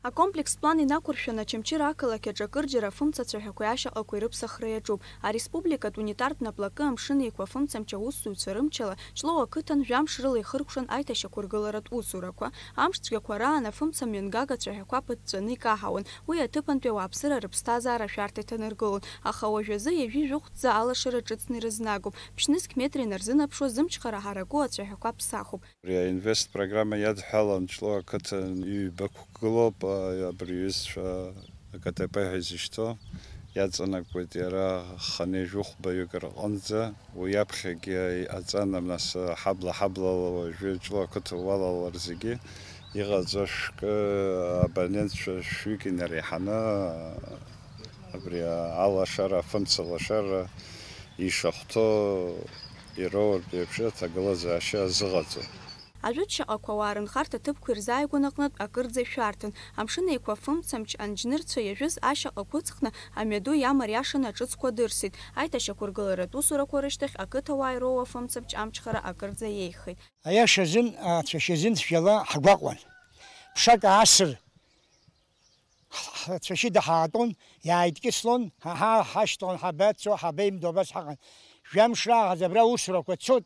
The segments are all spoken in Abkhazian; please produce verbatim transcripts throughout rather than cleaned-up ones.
Акомплекстә план инақәыршәаны Очамчыра ақалақь аҿы акырџьара афымца цәаҳәақәеи ашьаҟақәеи рыԥсахра иаҿуп. Ареспубликатә унитартә наплакы Амшын Еиқәа афымцамч аусзуҩцәа рымчала Ҷлоу ақыҭан жәамш рыла ихыркәшан аиҭашьақәыргыларатә усурақәа. Амш цәгьақәа раан афымца мҩангага цәаҳәақәа ԥыҵәҵәаны икаҳауан. Уи аҭыԥантәи ауааԥсыра рыԥсҭазаара ашәарҭа иҭанаргылон, аха уажәазы ҩажәи жәохәтәӡа алашара ҿыцны ирызнагоуп. Ԥшьнызқь метра инарзынаԥшуа зымчхара ҳараку ацәаҳәақәа ԥсахуп. Абри аинвест программа иадҳәалан Ҷлоу ақыҭан ҩба қәгылоуп, а, абри иҩызцәа АКТП ҳәа изышьҭоу иаҵанакуеит иара хынҩажәи хәбаҩык рҟынӡа. Уи аԥхьагьы иҟаҵан, нас, ҳабла-ҳаблала уажәы Ҷлоу ақыҭа уалалар зегьы иҟаҵоу шәкы, абонентцәа шәҩык инареиҳаны абри алашара, афымца лашара ишахәҭоу ироуртә еиԥш аҭагылазаашьа азыҟаҵо. Ажәытә шьаҟақәа ауаа рынхарҭа ҭыԥқәа ирзааигәан аҟнытә акырӡа ишәарҭан. Амшын Еиқәа афымцамч анџьнырцәа иажәыз ашьаҟа ықәыҵхны, амҩаду иамариашаны аҿыцқәа дырсит. Аиҭашьақәыргыларатә усурақәа рышьҭахь ақыҭауаа ироуа афымцамч амчхара акырӡа иеиӷьхеит. Аиаша азын, ацәашьа азын цәгьала ҳгәаҟуан. Ԥшак аасыр, ҳ-, ҳцәашьы даҳаатәон, иааидкьыслон, ҳа, ҳа, ҳашьҭалан, ҳабацо, ҳабеимдо, абас ҳаҟан. Жәамш раахыс абра аусурақәа цот,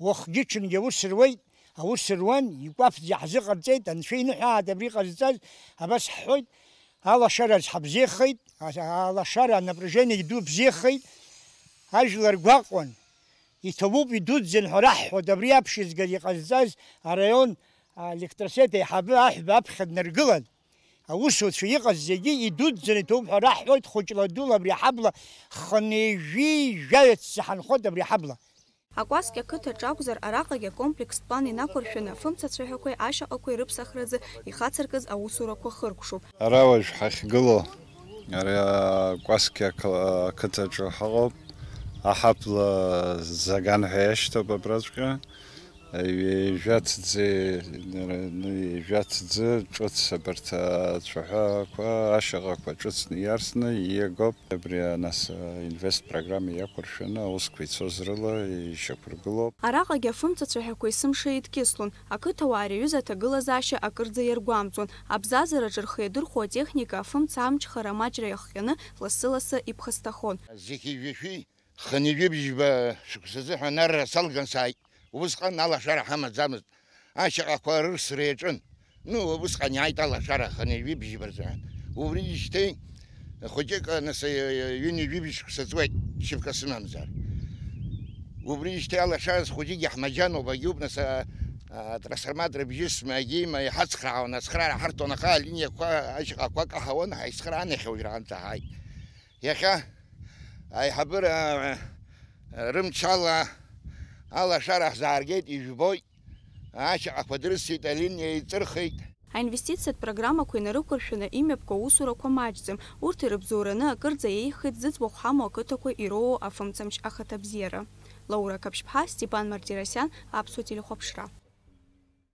уахгьы-ҽынгьы аус руеит, аус руан, икәафӡа иаҳзыҟарҵеит, анцәа иныҳәааит абри иҟазҵаз, абас ҳҳәоит, алашара азҳа бзиахеит, а-, алашара, анапряжение ду бзиахеит, ажәлар гәаҟуан, иҭабуп, идуӡӡан ҳәа раҳҳәоит, абри аԥшьызгара иҟазҵаз араион, а, электросет аиҳабы аҳәба аԥхьа днаргылан, аусуцәа иҟаз зегьы идуӡӡаны иҭоуп ҳәа раҳҳәоит, хәыҷла дула абри аҳабла хынҩажәи жәаҩа ҵәца ҳанхоит абри аҳабла. Акәасқьа ақыҭаҿы акәзар, араҟагьы акомплекстә план инақәыршәаны, афымца цәаҳәақәеи ашьаҟақәеи рыԥсахразы ихацыркыз аусурақәа хыркәшоуп. Ара уажә ҳахьгылоу, ари Акәасқьа ақы-, ақыҭаҿы ҳаҟоуп. Аҳабла Заган ҳәа иашьҭоуп абраҵәҟьа. Ҩажәа ҭӡы, ҩажәа ҭӡы ҿыц абарҭ ацәаҳәақәа, ашьаҟақәа ҿыцны иарсны иагоуп. Абри, нас, инвест программа иақәыршәаны аусқәа ицоз рыла ишьақәыргылоуп. Араҟагьы афымца цәаҳәақәа есымша еидкьыслон, ақыҭауаа ари аҩыза аҭагылазаашьа акырӡа иаргәамҵуан, абзазараҿы рхы иадырхәо атехника афымца амчхара маҷра иахҟьаны лассы-лассы иԥхасҭахон. Зқьи жәшәи Хынҩажәи бжьба шықәсазы ҳәа анарра салган сааит. Убысҟан алашара ҳамаӡамызт. Ашьаҟақәа рырсра иаҿын. Ну, убысҟан иааит алашара хынҩажәи бжьба рзыҳәан. Убрижьҭеи хәыҷык, нас, ҩынҩажәи бжь шықәса ҵуеит, шьыфка сымамзар. Убрижьҭеи алашара хәыҷык иаҳмаџьаноуп, агьуп, нас, а, а, трансформатор бжьысма, агьима, иҳацхраауан, ацхраара ҳарҭон, аха алиниақәа, ашьаҟақәа каҳауан, ҳаицхраан иахьа уажәраанӡа ҳааит. Иахьа аиҳабыра, а, рымчала алашара ҳзааргеит, ижәбоит, ашьаҟақәа дрысит, алиниа еиҵырхит. Аинвестициатә программақәа инарықәыршәаны имҩаԥгоу аусурақәа маҷӡам. Урҭ ирыбзоураны акырӡа еиӷьхеит зыӡбахә ҳамоу ақыҭақәа ироуоу афымцамч ахаҭабзиара. Лаура Қаԥшьԥҳа, Степан Мартиросиан, Аԥсуа телехәаԥшра.